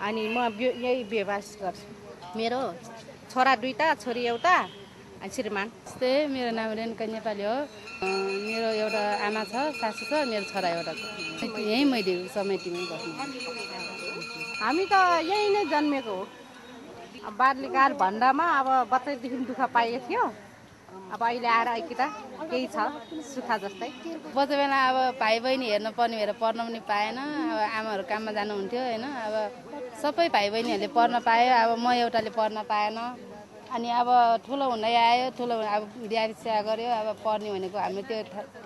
अनि म यही व्यवसाय गर्छु। मेरो छोरा 2टा छोरी एउटा अनि श्रीमान। त्यस्तै मेरो नाम रेणुका नेपाली हो। मेरो एउटा आमा छ, सासू छ, मेरो छोरा एउटा छ। यहीँ मैले समितिमै बस्नु। हामी त यही नै जन्मेको हो। अब बाल्यकाल भन्दामा अब बच्चैदेखि दुःख पाइएको थियो। अब अहिले आएर ऐकिता केही छ सुखा जस्तै। बच्चा बेला अब भाइ बहिनी हेर्न पर्ने भएर पढ्न पनि पाएन। अब आमाहरू काममा जानुहुन्थ्यो होइन। अब सबै भाइ बहिनीहरूले पढ्न पायो, अब म एउटाले पढ्न पाएन। अनि अब ठुलो हुँदै आयो, ठुलो अब बिहा सिहा गऱ्यो। अब पढ्ने भनेको हाम्रो त्यो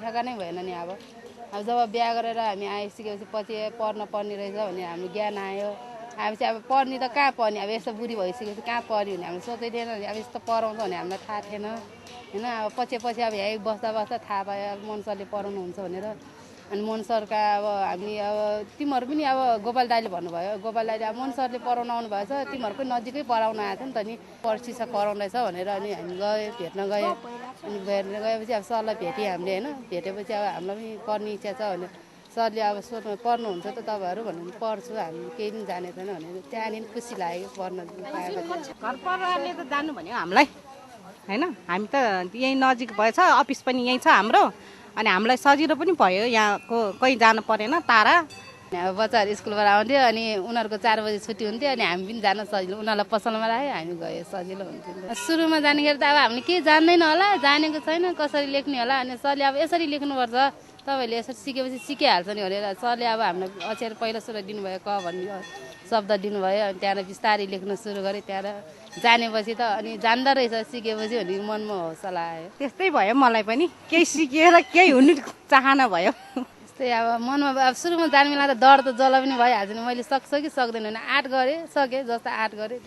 ठेगानै भएन नि। अब जब बिहा गरेर हामी आइसकेपछि पछि पढ्न पर्ने रहेछ भने हाम्रो ज्ञान आयो। आएपछि अब पढ्ने त कहाँ पढ्ने, अब यस्तो बुढी भइसकेपछि कहाँ पढ्यो भने हामीले सोचेको थिएन। अब यस्तो पढाउँछ भने हामीलाई थाहा थिएन होइन। अब पछि अब यहीँ बस्दा बस्दा थाहा पायो अब मोहन सरले पढाउनुहुन्छ भनेर। अनि मोहन सरका अब हामी अब तिमीहरू पनि अब गोपाल दाइले भन्नुभयो, गोपाल दाइले अब मोहन सरले पढाउनु आउनु भएछ, तिमीहरूकै नजिकै पढाउनु आएको थियो नि त नि, पर्सिसा पढाउँदैछ भनेर। अनि हामी गयो, भेट्न गयो। अनि भेट्न गएपछि अब सरलाई भेट्यौँ हामीले होइन। भेटेपछि अब हामीलाई पनि पढ्ने इच्छा छ भनेर सरले अब सोध्नु पढ्नुहुन्छ त तपाईँहरू भन्नु। पढ्छु, हामी केही पनि जानेको छैन भनेर त्यहाँनिर खुसी लाग्यो पढ्न पाएपछि। घर परिवारले त जानु भन्यो हामीलाई होइन। हामी त यहीँ नजिक भएछ, अफिस पनि यहीँ छ हाम्रो। अनि हामीलाई सजिलो पनि भयो, यहाँको कहीँ जानु परेन टाढा। अब बच्चाहरू स्कुलबाट आउँथ्यो अनि उनीहरूको 4 बजी छुट्टी हुन्थ्यो। अनि हामी पनि जान सजिलो, उनीहरूलाई पसलमा राख्यो, हामी गयो, सजिलो हुन्थ्यो। सुरुमा जानेखेरि त अब हामीले केही जान्दैन होला, जानेको छैन कसरी लेख्ने होला। अनि सरले अब यसरी लेख्नुपर्छ, तपाईँहरूले यसरी सिकेपछि सिकिहाल्छ नि भनेर सरले अब हामीलाई अक्षर पहिलो सुरु दिनुभयो, क भन्ने शब्द दिनुभयो। अनि त्यहाँबाट बिस्तारै लेख्न सुरु गरेँ। त्यहाँबाट जानेपछि त अनि जान्दा रहेछ सिकेपछि भने मनमा हौसला आयो। त्यस्तै भयो मलाई पनि, केही सिकेर केही हुनु चाहना भयो। त्यस्तै अब मनमा अब सुरुमा जाने बेला त डर त जल पनि भइहाल्छ नि। मैले सक्छ कि सक्दैन भने आँट गरेँ, सकेँ, जस्तो आँट गरेँ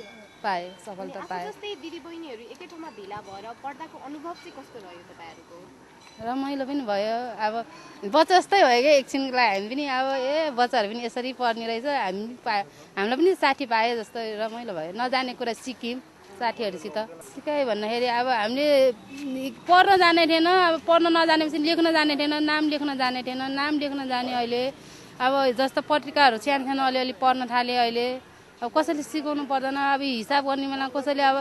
पाएँ, सफलता पाएँ। जस्तै दिदी बहिनीहरू एकै ठाउँमा भेला भएर पढ्दाको अनुभव चाहिँ कस्तो रह्यो तपाईँहरूको? रमाइलो पनि भयो। अब बच्चा जस्तै भयो क्या एकछिनको लागि। हामी पनि अब बच्चाहरू पनि यसरी पढ्ने रहेछ, हामी हामीलाई पनि साथी पायो जस्तो रमाइलो भयो। नजाने कुरा सिक्यौँ साथीहरूसित। सिकायो भन्दाखेरि अब हामीले पढ्न जाने थिएन, अब पढ्न नजानेपछि लेख्न जाने थिएन, नाम लेख्न जाने थिएन, नाम लेख्न जाने अहिले। अब जस्तो पत्रिकाहरू सानो सानो अलिअलि पढ्न थालेँ अहिले। अब कसैले सिकाउनु पर्दैन। अब हिसाब गर्ने बेला कसैले अब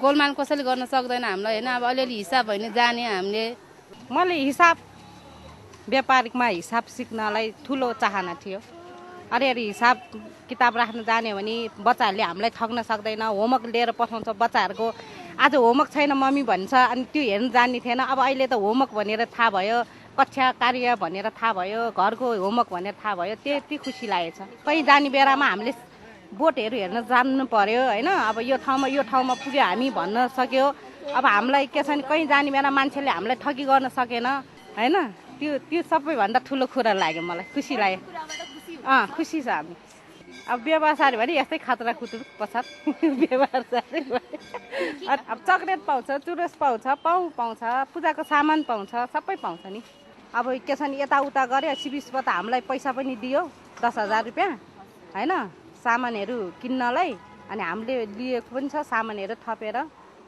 गोलमाल कसैले गर्न सक्दैन हामीलाई होइन। अब अलिअलि हिसाब होइन जाने हामीले। मलाई हिसाब व्यापारिकमा हिसाब सिक्नलाई ठुलो चाहना थियो। अलिअलि हिसाब किताब राख्न जाने भने बच्चाहरूले हामीलाई ठग्न सक्दैन। होमवर्क लिएर पठाउँछ बच्चाहरूको, आज होमवर्क छैन मम्मी भन्छ, अनि त्यो हेर्न जान्ने थिएन। अब अहिले त होमवर्क भनेर थाहा भयो, कक्षा कार्य भनेर थाहा भयो, घरको होमवर्क भनेर थाहा भयो। त्यति खुसी लागेछ। कहीँ जाने बेलामा हामीले बोटहरू हेर्न जान्नु पर्यो होइन। अब यो ठाउँमा पुग्यो हामी भन्न सक्यो। अब हामीलाई के छ भने कहीँ जाने बेला मान्छेले हामीलाई ठगी गर्न सकेन होइन। त्यो सबैभन्दा ठुलो कुरा लाग्यो मलाई, खुसी लाग्यो। खुसी छ हामी। अब व्यवसाय भने यस्तै खतरा खुतुर पछाड व्यवसाय भने अब चक्लेट पाउँछ, चुरस पाउँछ, पाउँछ, पूजाको सामान पाउँछ, सबै पाउँछ नि। अब के छ भने यताउता गऱ्यो, सिबिसबाट हामीलाई पैसा पनि दियो 10,000 रुपियाँ होइन सामानहरू किन्नलाई। अनि हामीले लिएको पनि छ सामानहरू थपेर।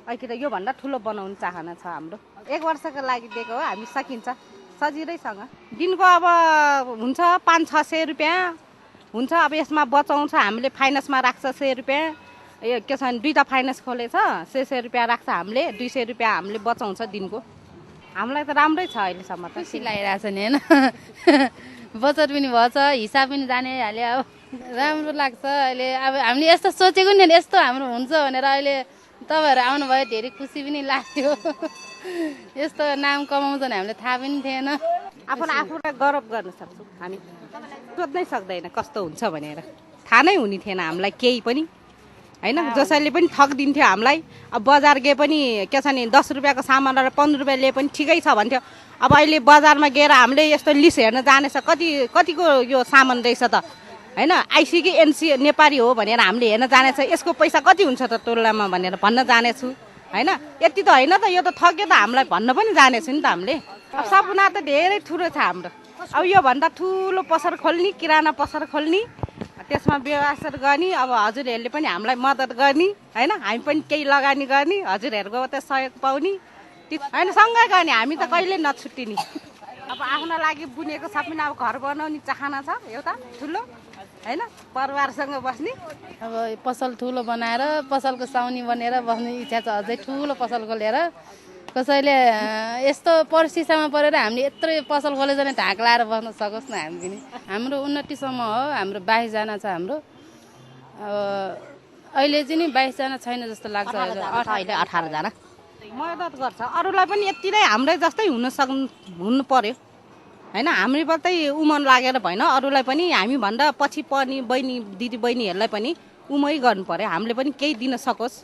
अहिले त योभन्दा ठुलो बनाउनु चाहना छ हाम्रो। 1 वर्षको लागि दिएको हो, हामी सकिन्छ सजिलैसँग। दिनको अब हुन्छ 500-600 रुपियाँ हुन्छ। अब यसमा बचाउँछ हामीले, फाइनेन्समा राख्छ 100 रुपियाँ। यो के छ भने 2टा फाइनेन्स खोलेछ, 100 रुपियाँ राख्छ हामीले, 200 रुपियाँ हामीले बचाउँछ दिनको। हामीलाई त राम्रै छ अहिलेसम्म त। खुसी लागिरहेछ नि होइन। बचत पनि भएछ, हिसाब पनि जाने हाल्यो। अब राम्रो लाग्छ अहिले। अब हामीले यस्तो सोचेको नि यस्तो हाम्रो हुन्छ भनेर। अहिले तपाईँहरू आउनुभयो, धेरै खुसी पनि लाग्यो। यस्तो नाम कमाउँछ भने हामीले थाहा पनि थिएन। आफूलाई गौरव गर्न सक्छौँ हामी। सोध्नै सक्दैन कस्तो हुन्छ भनेर, थाहा नै हुने थिएन हामीलाई केही पनि होइन। जसैले पनि ठगिदिन्थ्यो हामीलाई। अब बजार गए पनि के छ भने 10 रुपियाँको सामान र 15 रुपियाँ लिए पनि ठिकै छ भन्थ्यो। अब अहिले बजारमा गएर हामीले यस्तो लिस्ट हेर्न जानेछ, कतिको यो सामान रहेछ त होइन। आइसी कि एनसी नेपाली हो भनेर हामीले हेर्न जानेछ, यसको पैसा कति हुन्छ त तुलनामा भनेर भन्न जानेछु होइन। यति त होइन त, यो त ठग्यो त हामीलाई भन्न पनि जानेछु नि त हामीले। अब सपना त धेरै ठुलो छ हाम्रो। अब योभन्दा ठुलो पसल खोल्ने, किराना पसल खोल्ने, त्यसमा व्यवसाय गर्ने। अब हजुरहरूले पनि हामीलाई मद्दत गर्ने होइन। हामी पनि केही लगानी गर्ने, हजुरहरूको त सहयोग पाउने होइन। सँगै गर्ने, हामी त कहिले नछुट्टिने। अब आफ्नो लागि बुनेको सपना, अब घर बनाउने चाहना छ एउटा ठुलो। होइन परिवारसँग बस्ने अब पसल ठुलो बनाएर पसलको साउनी बनेर बस्ने इच्छा छ अझै ठुलो पसल खोलेर कसैले यस्तो परिस्थितिमा परेर हामीले यत्रो पसल खोले भने ढाक लाएर बस्न सकोस् न हामी पनि हाम्रो 29सम्म हो हाम्रो 22 जना छ हाम्रो अब अहिले चाहिँ नि 22 जना छैन जस्तो लाग्छ अहिले 18 जना मद्दत गर्छ अरूलाई पनि यति नै हाम्रै जस्तै हुनु पर्यो होइन हामी मात्रै उमन लागेर भएन अरूलाई पनि हामी भन्दा पछि पर्ने बहिनी दिदी बहिनीहरूलाई पनि उमै गर्नु पर्यो हामीले पनि केही दिन सकोस्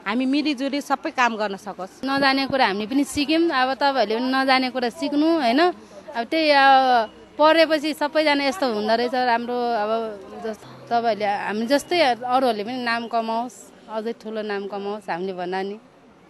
हामी मिलिजुली सबै काम गर्न सकोस् नजाने कुरा हामीले पनि सिक्यौँ अब तपाईँहरूले पनि नजाने कुरा सिक्नु होइन अब त्यही पढेपछि सबैजना यस्तो हुँदो रहेछ राम्रो अब तपाईँहरूले हामी जस्तै अरूहरूले पनि नाम कमाओस् अझै ठुलो नाम कमाओस् हामीले भन्दा नि